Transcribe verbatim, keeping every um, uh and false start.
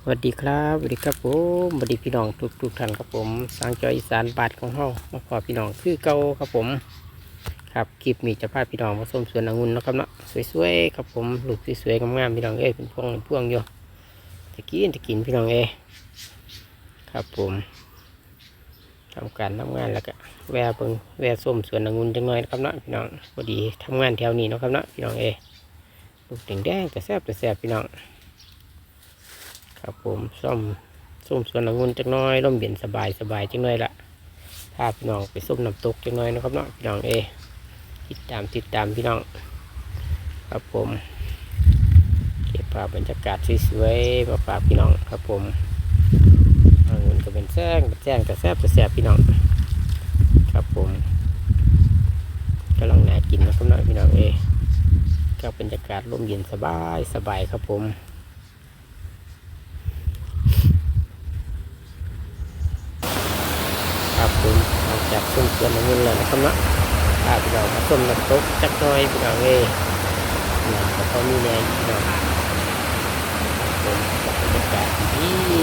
สวัสดีครับ สวัสดีครับผม สวัสดีพี่น้องทุกทุกท่านครับผม สางจอยอีสานบ้านของเฮา มาพอพี่น้องคือเก่าครับผม ครับ คลิปนี้จะพาพี่น้องมาชมสวนองุ่นเนาะครับเนาะ สวยๆครับผม ลูกสวยๆงามๆพี่น้องเอ้ย เป็นพวงเป็นพวงอยู่ ตะกินตะกินพี่น้องเอ้ย ครับผม ทำการทำงานแล้วก็แวะเบิ่งแวะชมสวนองุ่นจักหน่อยนะครับเนาะพี่น้อง พอดีทำงานแถวนี้เนาะครับเนาะพี่น้องเอ้ย ลูกแดงๆ แต่แซ่บแต่แซ่บพี่น้อง ครับผม ชม ชมสวนองุ่นจักหน่อย ลมเย็นสบายสบายจักหน่อยละ พาพี่น้องไปชมน้ำตกจักหน่อยนะครับเนาะพี่น้องเอ้ย ติดตาม ติดตามพี่น้อง ครับผม เก็บภาพบรรยากาศสวยๆมาฝากพี่น้องครับผม องุ่นก็เป็นแซง เป็นแซงแต่แซ่บแต่แซ่บพี่น้อง ครับผม กำลังน่ากินนะครับเนาะพี่น้องเอ้ย กับบรรยากาศลมเย็นสบายสบายครับผม ครับผม หลังจากชมสวนองุ่นแล้วนะครับเนาะ พาพี่น้องมาชมน้ำตกจักหน่อยพี่น้องเอ้ย น้ำก็พอมีแน่อยู่พี่น้อง ครับผม กับบรรยากาศดี